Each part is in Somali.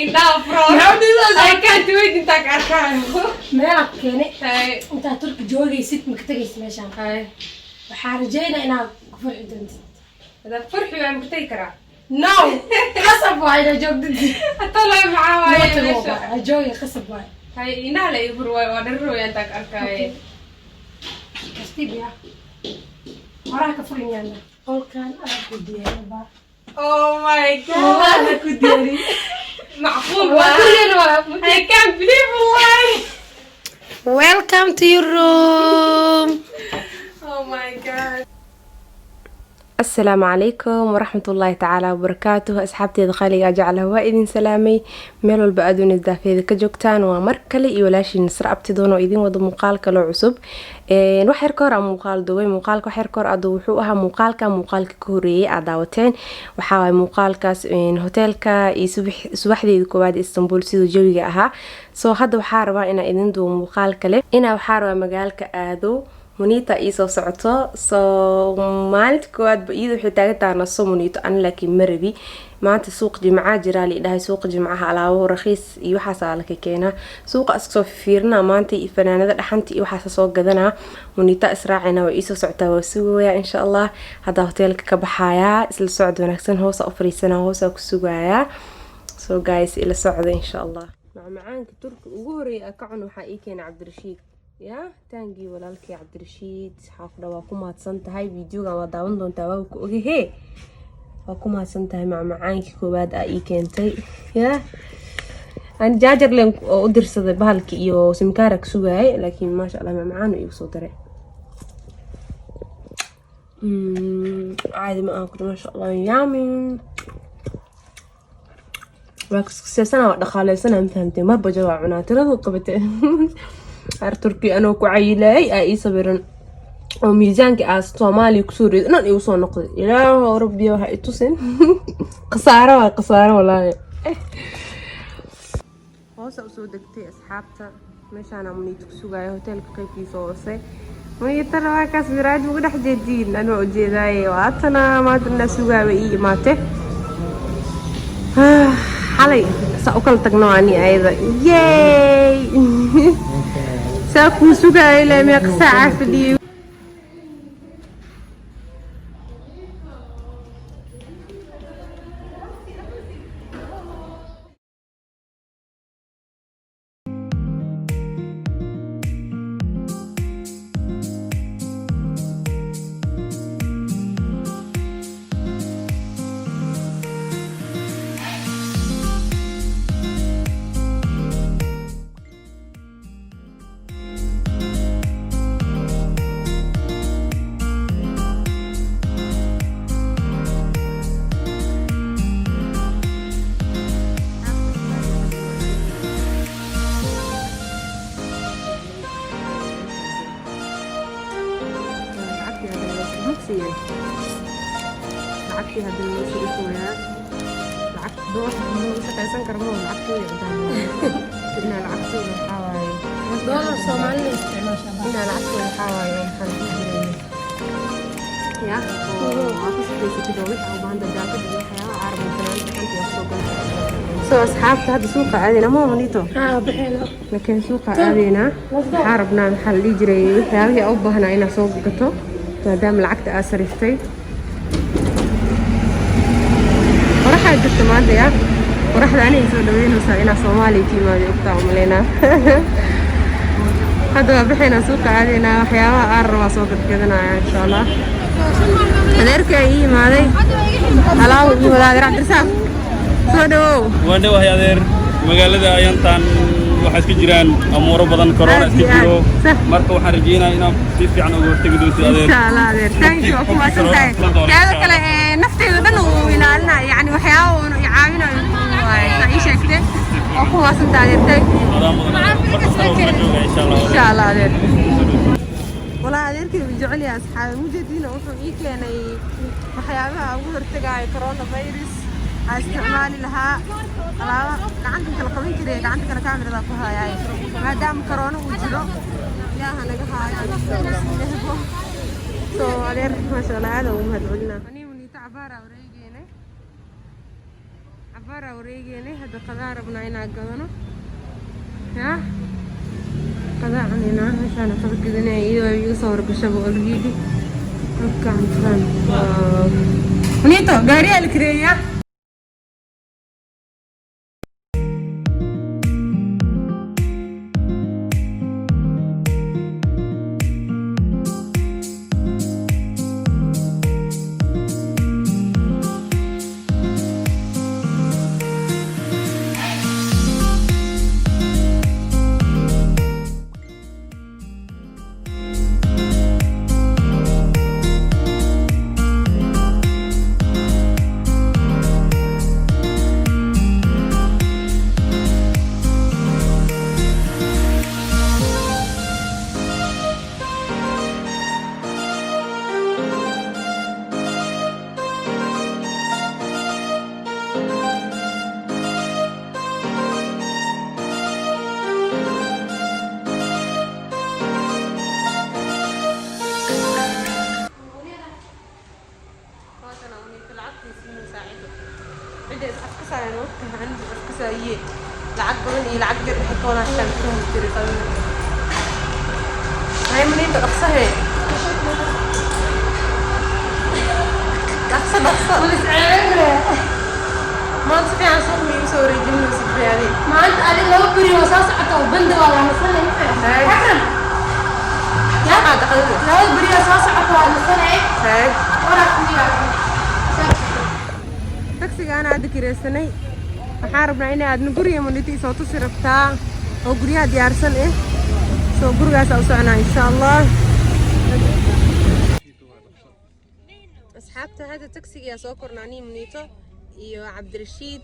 Indhaha furo. Maxaa u dhiibaa? I can't wait intaan ka arkaayo. Meelaa ku keenay. Hay. Intaad Turki joogaysid, maka tegaysid meeshaan. Hay. Waxaa rajeynaa inaad ku farxi doontid. Hada farxi waa ma ka tegi karaa? No, qasab waay inaad joogtid. Hataa maxaa waaye Noo tago. meesha? Ha joogay, qasab waay. Hay, indhaha la ii fur waayo, waa dharar intaan ka arkaayo. Tartiib ya, horaha ka furin yaana. Qolkan adaa ku diyaariba. Oh my God. Wallahi ku diyaari. Macquul waa waa. Gurigeena waa. I can't believe, wallahi. Welcome to your room. Oh my God. Asalaamu calaykum waraxmatullaahi tacaala wabarakaatuh. Asxaabteeda qaaliga jeclaha, waa idin salaamay meel walba aduun daafeeda ka joogtaan. Waa mar kale iyo walaashii Nasre Abtidoon oo idin wada muuqaal kaloo cusub. Wax yar ka hor aan muuqaal duubay. Muuqaalka wax yar ka hor adu wuxuu ahaa muuqaalka ka horeeyay aad daawateen. Waxaa waay muuqaalkaas hoteelka iyo subaxdeeda koowaad Istanbul siduu jawiga ahaa. So hadda waxaa rabaa inaa idin duubo muuqaal kale, inaa waxaa rabaa magaalka aado. Muniita iisoo socoto. Soo maalinta koowaadba iyada waxay taagan tahay naso Muniito, ani laakiin ma rabi. Maanta suuq jimcaha jiraa la dhahay. Suuqa jimcaha alaabo rakhiis iyo waxaasaa laka keenaa. Suuqa iska soo fiirina maanta iyo fanaanada dhaxanta iyo waxaasa soo gadanaa. Muniita israacina, waa iisoo socotaa, waa sugayaa insha Allah. Haddaa hoteelka ka baxayaa, isla socod wanaagsan. Hoosa u fariisanaa, hoosaa ku sugayaa. So guys, ila socda insha Allah. Macmacaanka Turki ugu horeeya ka cun waxaa ii keenay Cabdirashiid. Ya taangii walaalkii Cabdirashiid xaafdha, waa ku mahadsan tahay. Videogan waa daawan doontaa, waa ku ogahee. Waa ku mahadsan tahay macmacaankii koowaad aa ii keentay. Ya ani jaajarlen oo u dirsaday bahalki iyo simkaara ka sugaayay, laakiin maasha Allah macmacaan uu iigu soo daray. Caadi ma aha ku, maasha Allah, yummy. Waa kaskaseesana, waa dhaqaaleysana, ma fahamtay? Marba waa cunaa tiradu qabatay. Ar Turki anoo ku cayilayay aa ii sawiran oo miisaanka aa Soomaaliya kusoo reeday dhan igu soo noqday. Ilaahu rabbiya, waxa i tusin khasaaro, waa khasaaro walaahi. Hoosa usoo degtay asxaabta. Meeshaana Muniit ku sugaya, hoteelka qaybtiisa hoose. Muniitana waa kaas miraaj ugu dhex jeediin, anoo ujeedaaye. Waatana maanta inaa sugaaba ii imaate. Xalay saa u kala tagno ani ayada. Yey, saa kuu sugaaya ilaa meeqa saaca fadhiyay. Siiyay lacagtii. Hadda loo sarifayaa lacag doolar ma lagu shaqaysan karo, ma lacagtooda cadaan inaa lacagtooda waxaa waaye. Doolar Soomaalida isticmaasha. Inaa lacagtooda waxaa waaye, maxaa la dhihi jiray, ya oo aa ka shaqaysatid oo wixii u baahanta, jaakad iyo waxyaabaha carabka, fanaanada gacanta iyo soo gala. So asxaabta, hadda suuqa aadayna ma Monito? Haa, bixina. Laakiin suuqa aadaynaa. Waxaa rabnaa, maxaa la dhihi jiray, waxyaabihii u baahnaa inaad soo gato maadaama lacagta aa sariftay. Qoraxaa jirta maanta. Ya qoraxda anay soo dhaweynaysaa inaa Soomaaliya ka imaado ogtaa umaleynaa. Hadda waa bixaynaa, suuqa aadaynaa, waxyaabaha aan rabaa soo gadgadanaya insha Allah. Adeerkaa ii imaaday, alaabo ii wadaa. Adeer Cabdirasaaq, soo dhawow. Waan dhowahay adeer. Magaalada ayantan waxaa iska jiraan amuuro badan, corona Aad iska iyo aad. jiro. Sax. Marka waxaan rajeynayaa inaad si fiican uga hortegi doontid adeer. Insha Allah adeer, thank you, waa ku mahadsan tahay. Teeda kale nafteeda dhan uu ilaalinaya, yani waxyaaba uu i caawinayo waaye saa ii sheegtay. Waa ku mahadsan tahay adeer, thank you. Adaa mudan adeer. Mar kastana waa kula joogaa insha Allah. Insha Allah adeer. Walaa adeerkay wuu jecel yahay asxaabi mujadiina. Wuxuu ii keenay waxyaabaha ugu hortagaayo coronavirus aa isticmaali lahaa, alaaba gacanta kala qaban jiray, gacanta kale kaamirada ku hayaay maadaama corona uu jiro. Ilaaha naga haayo. So adeer, maasha Allah, aad ugu mahad celinaa. Anii Muniita cabaaraa wareegeynay. Cabaar. Cabaaraa wareegeynay, hadda qadaa rabnaa inaan gadano. Yaa qadaa cunaynaa, meeshaan qada gadanaya, iyadoo iga soo horgashaba already. Halka cuntadan. Munito, gaariyaa la kireeyaa. Lacag badan iyo lacag yar waxay ka wadaashaan ka jiray qadada. Hay Muniinta, dhaqsahe, dhaqso dhaqso. Maanta si fiican suuq ma igu soo wareejinaysa fiyaadi. Maanta adi 2 beri oo soo socota oo bandi waa la nasanay. Hay. Akram. Maxaa dhaqdada? 2 beri oo soo socota waa nasanay. Hay. Waraa ku yaala. Tagsiga ana hadda kireysanay. Waxaan rabnaa in aadna guriga Muniinta isoo tusi rabtaa oo guryaha diyaarsan eh. Soo gurigaas u soconaa insha Allah. Asxaabta, hadda tagsigaa soo kornaa anii Muniito iyo Cabdirashiid.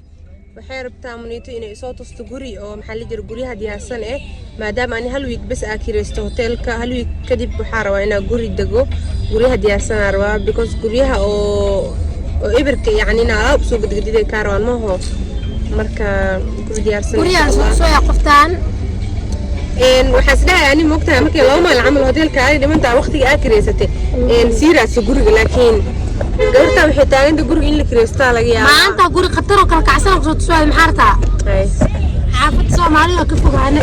Waxay rabtaa Muniito inay isoo tusto guri oo maxaa la jira guryaha diyaarsan eh, maadaama ani hal week bes aa kireysto hoteelka. Hal week kadib waxaa rabaa inaa guri dego, guryaha diyaarsanaa rabaa, because guryaha oo ebirka yacni inaa alaab usoo gadgadiday kaa rabaan maho. Marka guri diyaarsan insha Guryahan Allah. soo soo qoftaan. Waxaa isdhahay ani moogtahay markii 2 maalin camal hoteelka ay dhimantaa waqtiga aa kireysatay sii raadso guriga, laakiin gabartaa waxay taaganta guriga in la kireystaa laga yaabaa. Maanta guri khatar oo kala kacsan oo kusoo tusaay, maxaa rabtaa? Hay. Xaafadda Soomaalida ka fogaane.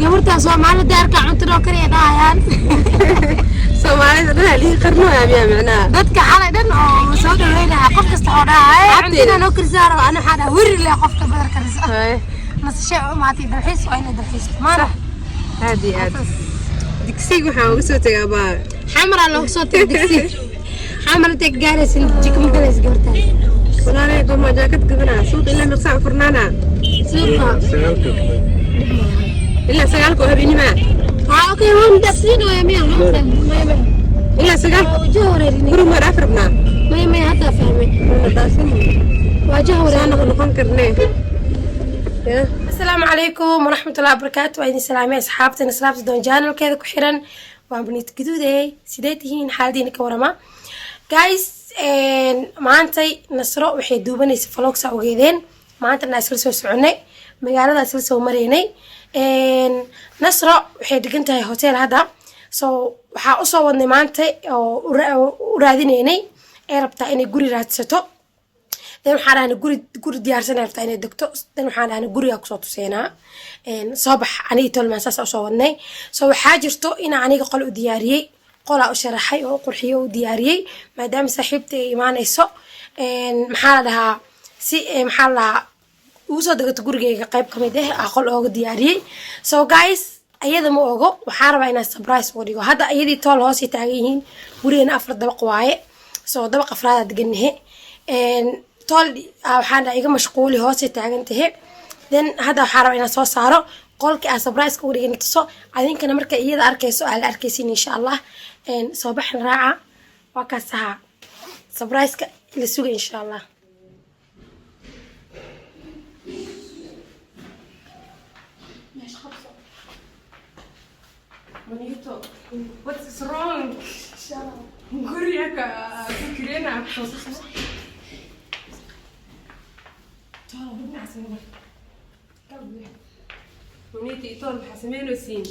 Gabarta Soomaalida daarka cunto loo kariya dhahayaan. Soomaalida dhan lii qarno miyaa micnaha? Dadka xalay dhan oo soo dhaweynaya, qof kasta oo dhahaya Cabteena. cuntada noo karisaa raba, ana waxaa dhaha weri leh qofka badar karisa. Hay. Nasashe u imaatay, dalxiis waa inay dalxiisto maana. Aad iyo aad. Digsiga waxaan uga soo tegaa baa. Xamaraa looga soo tagay digsi. Xamar intay ka gaaraysin jiko ma galaysa gabartaas. Walaalay, gooma jaakad gadanaa? Suuq ilaa miqsaac furnaana? Suuqa. Ilaa 9-ka oo habeenima. Ah, okay, waan dafsiinaya miya? Maya, maya. Ilaa 9-ka. Wajaha wareerinay. Guri maar af rabnaa. Maya, maya, haddaa fahmay. Wajaha Soo wareerinay. noqon karnee. Asalaamu calaykum waraxmatullahi wabarakaatu. Waa idin salaamay asxaabta Nasraabta doon channelkeeda ku xiran. Waa Baniit Gaduudey. Sidee tihiin? Xaaladiina ka warama, guys? Maantay Nasro waxay duubanaysa vlogsa ogeedeen. Maantana isla soo soconay, magaalada isla soo maraynay. Nasro waxay degan tahay hotel hadda, so waxaa usoo wadnay maanta oo u raadinaynay ee rabtaa inay guri raadsato. Then waxaan dhahnay guri diyaarsan ay rabtaa inay degto. Then waxaan dhahnay gurigaa kusoo tuseenaa. Soo bax aniga Tolman, saas usoo wadnay. So waxaa jirto inaa aniga qol u diyaariyey, qolaa u sharaxay oo u qurxiyey oo u diyaariyey, maadaama saaxiibta ay imaanayso. Maxaa la dhahaa, si maxaa la dhahaa, ugu soo degato gurigeyga qayb kamid ah aa qol ooga diyaariyey. So guys, ayada ma ogo, waxaa rabaa inaan surprise uga dhigo. Hadda iyadii Tool hoosay taagan yihiin. Gurigeena afar dabaq waaye, so dabaq afraada deganahe. Tool waxaan dhahay iga mashquuli, hoosay taagan tahe. Then hadda waxaa rabaa inaan soo saaro qolkii aan surprise uga dhigin tuso, adinkana marka iyada arkayso aa la arkaysin insha Allah. Soo baxan raaca, waa kaas ahaa surprise-ka la suga insha Allah. Monito, what is wrong? Guriga ka ku kirena kusoo tuso. Tool dhinacaas naga gal gudaha. Monito iyo Tool maxaa sameynaysiin?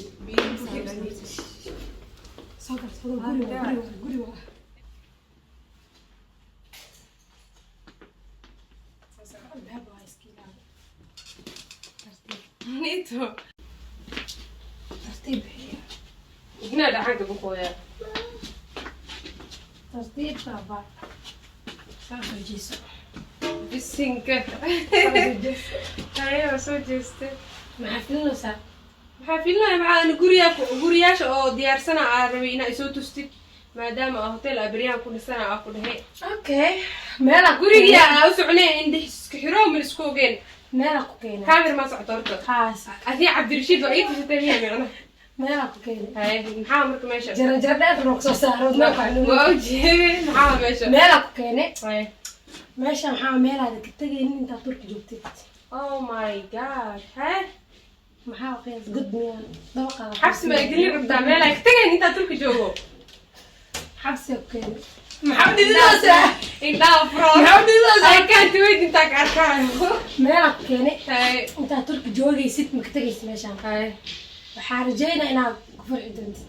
Soo gal, soo gal, guri waa, guri waa, guri waa. Albaab waa, iska ilaali. Tartiib. Nito. Tartiib. Ignaa dhaxanka buqooya. Tartiib taaba. Saa soo jeeso. Bisinka. Saa soo jeeso. Haye, waa soo jeestay. Maxaa filinaysaa? Maxaa filinaya? Maxaa guriyaa, guriyaasha oo diyaarsana aa rabay inaa isoo tustid, maadaama aa hotel aa beryahan ku dhisana aa ku dhahay. Okay, meelaa ku Gurigiyaa aa u socnay, indhix iska xiro ma isku ogeen. Meelaa ku keenay. Kaamir maa socto horta? Haas. Adii Cabdirashiid waa ii tusatay miya micno? Meelaa ku keenay. Haye, maxaa marka meesha? Jaranjaro dheer loo soo saaro, wadnaha ku xanuunay. Waa ujeeday, maxaa meesha? Meelaa ku keenay. Haye. Meesha maxaa? Meelaada ka tegaynin intaad Turki joogtid. Oh my God, haye. Maxaa qiyaas? God miyaa dabaqaada? Xabsi ma gelin rabtaa? Meel ay ka tagayn intaa Turki joogo? Xabsiga ku keenay. Maxaa u dhididoosaa? Indhaha furo. Maxaa u dhididoosaa? I can't wait intaa ka arkaayo. Meelaa ku keenay. Haye. Intaad Turki joogaysid ma ka tegaysid meeshaan. Haye. Waxaa rajeynaa inaad ku farxi doontid.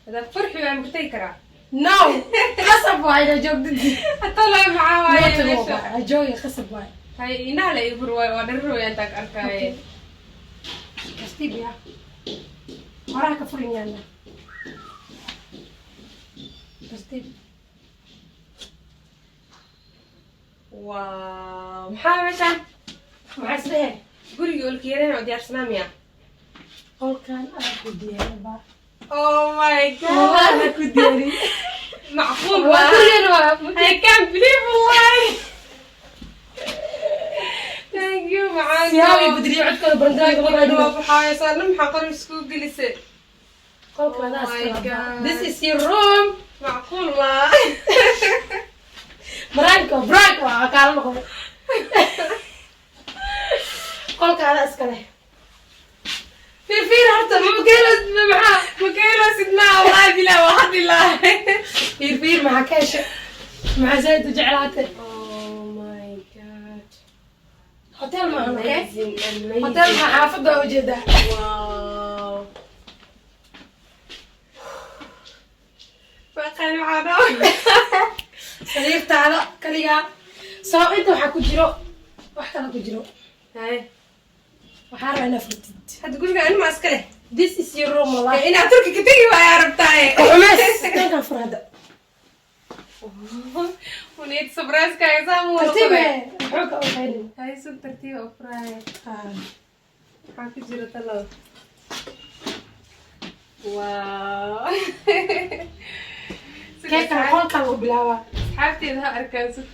Hadaad farxi waa ma ka tagi karaa? No, qasab waay inaad joogtid. Hatalay, maxaa waaye meesha? Ha joogay, qasab waay. Haye, indhaha la ii fur waayo, waa dharar intaa ka arkaayo. Tartiib yaa, horaha ka furin yaana, tartiib. Wow, maxaa meeshaan? Maxaa isdhehe? Gurigii olkiyareen oo diyaarsanaa miya? Qolkan adaa ku diyaariya baa. Oh my God. Wallahi ku diyaariye. Macquul. Waa gurigan waa. I can't believe, wallahi. Thank you, macaan. Siyaab iyo bedeliyo codkooda barandada. Waa baxaaya saarna, maxaa qalin isku gelisay? Qolkan adaa Oh my iska God. laba. This is your room. Macquul waa. Prank waa, prank waa kaala noqdo. Qolka adaa iska leh. Fiir fiir horta, ma keelo maxaa? Makeelo sidnaa, wallahi bilaa waa hadilaa. Fiir fiir, maxaa ka heshay? Maxaa zaid u jeclaatay? Oh my God. Hotel maahan, okay? Amazing, amazing. Hotel maxaa, xaafadda waa ujeedaa. Wow. Baqani waxaa dhaw. Sariirtaada kaligaa soo, inta waxaa ku jiro, wax kale ku jiro. Haye. Waxaa rabaa inaad furtid. Hadda guriga anima iska leh. This is your room, wallahi. Inaad Turki ka tegi waayaa rabtaaye. Cumeys dhankan fur hadda. Uneed surprise-kaaga saa mu wada Tartiib. qabay. Muxuu ka oqeynin? Haye, sun tartiib u furaaya. Maxaa ku jira talo? Wow. Keekan qolkan lagu bilaabaa. Asxaabteeda ha arkaan sug.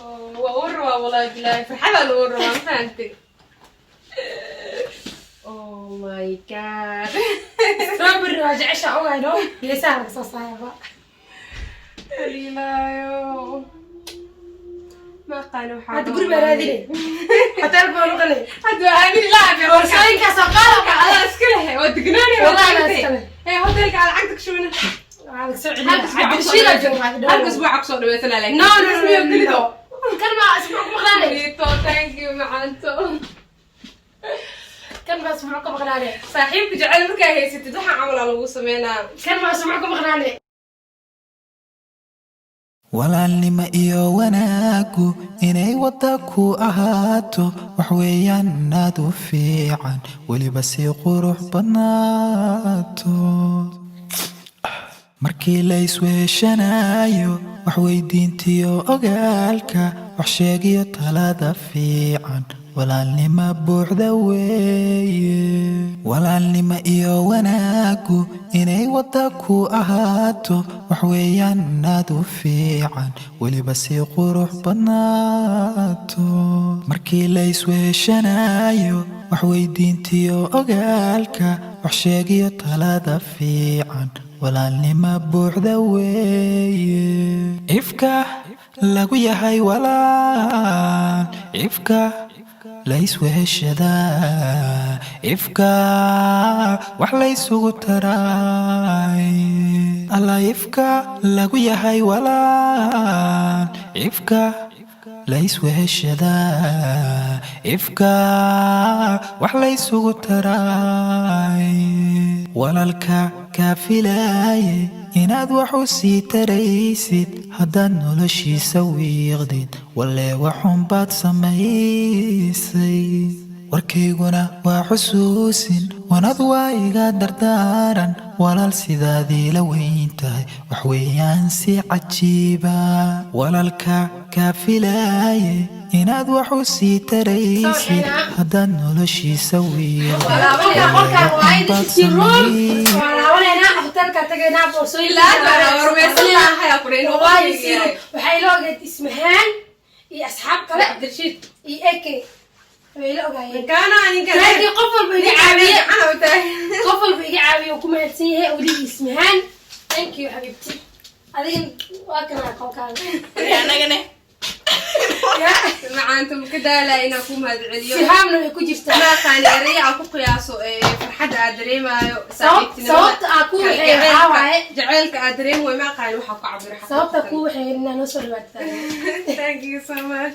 Oh, waa uu rabaa, wallahi bilaahi farxadaa lagu rabaa, ma fahantay? Oh my God. Strawberry waa jecesha, ogahay no, geesaha laga soo saaraba. Haliilaayo, ma aqaano waxaa. Hadda guri baa raadinay, hotel baa noqonay. Hadda waa aamin laabi. Boorsooyinkaas oo qalabka. Adaa iska leh, waa degnaanay. Wallahi adaa iska leh. Ee hotelka aad lacagta ka shubina. Waxaa laga soo celinaya Cabdirashiid aa jooga. Halka usbuuca kusoo dhaweysanaa laakiin. No, no, no, no, no. Kan baa isbuuc ku maqnaanay. Lito, thank you, macanto. Kan baa isbuuc ku maqnaanay. Saaxiibka jecel markaa haysatid, waxaa camal aa lagu sameynaa. Kan baa isbuuc ku maqnaanay. Walaalnimo iyo wanaagu inay wadda ku ahaato, wax weeyaan aad u fiican, weliba si qurux badnaato. Markii la isweeshanayo, wax weydiintiyo ogaalka, wax sheegiyo talada fiican, walaalnimo buuxda weeye. Walaalnimo iyo wanaagu inay wadda ku ahaato, wax weeyaan aad u fiican, weliba si qurux badnaato. Markii la isweeshanayo, wax weydiintiyo ogaalka, wax sheegiyo talada fiican, walaalnimo buuxda weeye. Ifka lagu yahay walaal, ifka la isweheshadaa, ifka wax laysugu taraay alla, ifka lagu yahay walaal, ifka la isweheshadaa, ifka wax laysugu taraay. Walaalka kaa filaaye. Inaad wax u sii taraysid haddaad noloshiisa wiiqdid, walee waxunbaad samaysay. Warkayguna waa xusuusin, wanad waa iga dardaaran. Walaal, sidaadii la weyn tahay wax weeyaan si cajiiba. Walaalka kaa filaaye inaad wax u sii taraysid haddaad noloshiisa wiiqdid. Qolkaan waaye, this is your room. Waan laabanaynaa, hotelka tagaynaa, boorsooyin. Waxay ila ogeed Ismahaan iyo asxaab kale, Cabdirashiid iyo AK way ila ogaayeen, laakiin qof walba iga caawiye, qof walba iga caawiye oo ku mahadsan yahay. Weliga Ismahaan, thank you xabiibti. Adiga waa kana qolkaaga. Anagane macaanta maka daalaa inaan ku mahadceliyo. Sihaamna way ku jirtaa. Ma aqaani eraya aan ku qiyaaso ee farxadda aad dareemaayo. Sababta aa ku waxeey waxaa waaye jaceylka aad dareemayo, ma aqaani waxaa ku cabiro. Sababta ku waxeey inaa noo soo dhawaataa. Thank you so much.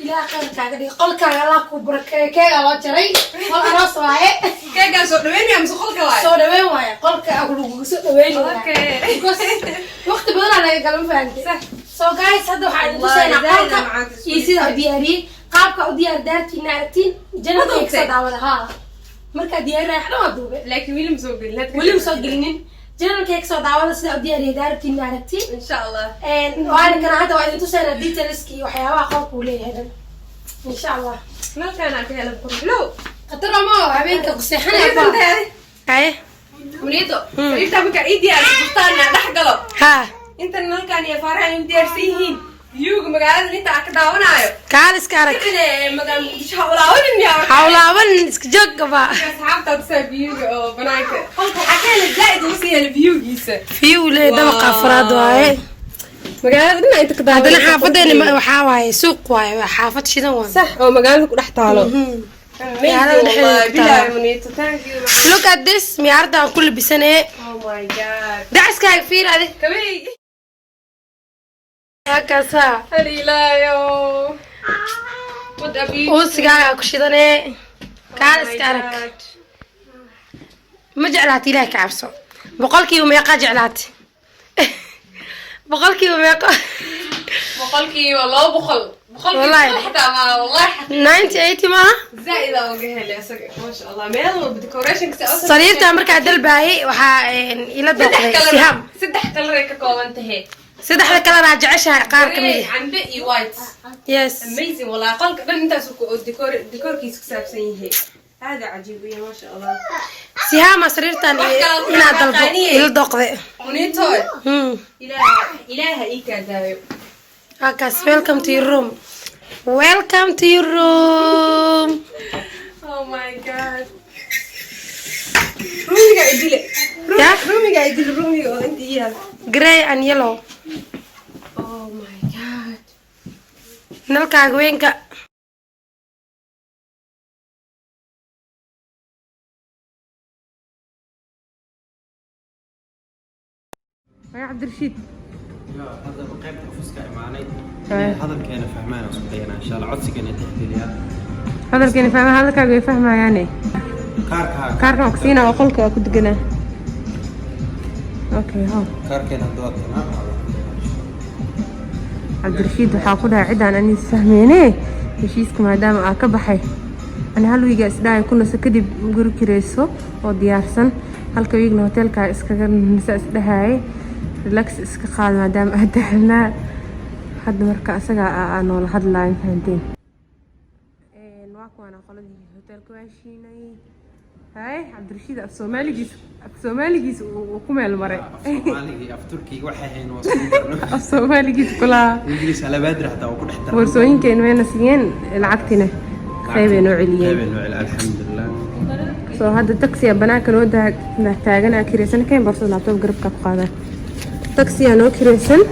Ilaah khayr kaaga dhig, qolkaaga Allah ku barakeeyo. Keegaa loo jaray, qol aroos waaye. Keegaan soo dhaweynaya mise qolka waaye? Soo dhaweyn waaye, qolka lagugu soo dhaweynaya. Okay. Because waqti badanaa laga gala, ma fahamtay? So guys, hadda waxaa idin tusaynaa Wallahi, qolka macaanta isku iyo sida u diyaariyey, qaabka u diyaar daartiina aragtiin janada duubtay? Kasoo daawada haa, markaa diyaarinaya wax dhan waa duube. Laakiin weli ma soo gelin. Weli ma soo gelinin. Janalkay kasoo daawada sida u diyaariyey daartiina aragtiin. Insha Allah. Waana kana, hadda waa idin tusaynaa detailska iyo waxyaabaha qolka uu leeyahay dhan, insha Allah. Nalkaan aan ka helay qurxlow. Khatar ama habeenka ku seexanaya haye. Munito, sariirtaa markaa ii diyaarsa furtaana dhex galo. Ha. Intan nalkaan iyo faaraha ay u diyaarsan yihiin, viewga magaalada inta aan ka daawanaayo. Kaal iska arag. Ine magaala Muqdisho ha ulaawanin yaa. Hawlaaban iska joog gaba. Asxaabta tusaa viewga oo banaanka. Qolka waxaa ka helay zaaid ugu sii helay viewgiisa. View le dabaqa afraad waaye. Magaalada dhinaca inta ka daawanayso. Haddana xaafadeena waxaa waaye suuq waaye, waa xaafad shidan waaye. Sax, oo magaalada ku dhex taalo. Magaalada dhexdeeda ku taalo. Bilahi Munito, thank you. Look at this, miyaarada aan ku labisanee. Oh my God. Dacaskaaga fiir adi. Kabey. Halkaasaa. Halilaayo. What a beauty. Uusigaaga ku shidanee, kaal iska arag. Ma jeclaati? Ilaahay ka cabso, boqolkiiba meeqaa jeclaati? Boqolkiiba meeqa? 200%. Boqolkiiba Wallahi. 100 xataa ma wallahi. 90, 80 maaha. زائد uga helay asaga, maasha Allah, meel walba decorationka. Sariirta markaa dalbaayay waxaa ila dooqday Sihaam. Saddex kalar ay ka kooban tahay. Saddexda kalanaa jeceshahay qaar ka mid ah. Cambe iyo white. Yes. Amazing wallahi, qolka dhan intaas uu decor decorkiisa ku saabsan yahay, aad cajiib u yahay, maasha Allah. Sihaama sariirtan Wax kale oo ku inaa dalbo dhaqaaqaaniyey. ila dooqday. Munito. Ilaaha, ilaaha ii kaa daayo. Halkaas, welcome to your room, welcome to your room. Oh my God, ruumiga idile. Ya? Ruumiga idile, ruumiga oo inta ii yaal. Grey and yellow. Oh my God. Nalkaaga weynka. Cabdirashiid. Hadda qaybta ofiska imaanay, inay hadalkeena fahmaan oo isku dayana, insha Allah codsigeena tixgeliyaan. Hadalkeena fahma, hadalkaaga way fahmayaane. Kaarka. Kaarkan waa kusiinaa oo qolka waa ku deganaa. Okay, ho. Kaarkeena hadda waa tanaa. Cabdirashiid waxaa ku dhahay ciddaan ani isfahmeyne, heshiiska maadaama aa ka baxay, ani hal wiiga isdhahay ku naso, kadib guri kireyso oo diyaarsan, halka wiigna hoteelkaa iskaga nasa isdhahaye, relax iska qaad maadaama aad daalnaa. Hadda marka asagaa aa noola hadlaayo, fahanteen? Waa kuwaana qoladii hoteelka, waa heshiinay. Haye Cabdirashiid, af Soomaaligiis, af Soomaaligiis uu ku meel maray. Af Soomaaligii, af Turkiga waxay ahayn waa isku darno. Af Soomaaligiis kulaa. Ingiriis alabaadir xataa waa ku dhex darno. Boorsooyinkeen wayna siiyeen, lacagtina qaybay noo celiyeen. Qaybay noo celiyeen, alxamdulilah. Soo hadda taxiya banaanka noo taagan aa kireysan, keen boorsada, laptop garabka ku qaadaa, taxiya noo kireysan.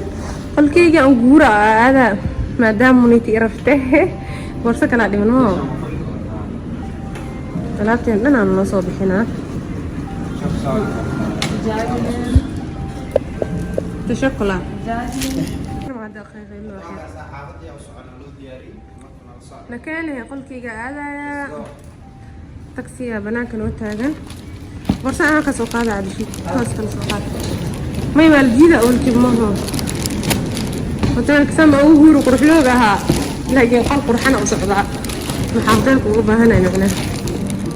Qolkeyga aan guura aada maadaama muniti i rafte, boorso kalaa dhiman moo, alaabteen dhan aan noo soo bixinaa. Tashakula. Nakeenahay, qolkeyga aadaya, taxiya banaanka noo taagan. Borsa anaa ka soo qaada, Cabdishiid hoos kala soo qaada. May waalidiyada awalkii maho hoteelka sama ugu huuru quruxlooga ahaa, laakiin qol qurxana u socdaa. Maxaa hoteelka uga baahanay macnaha?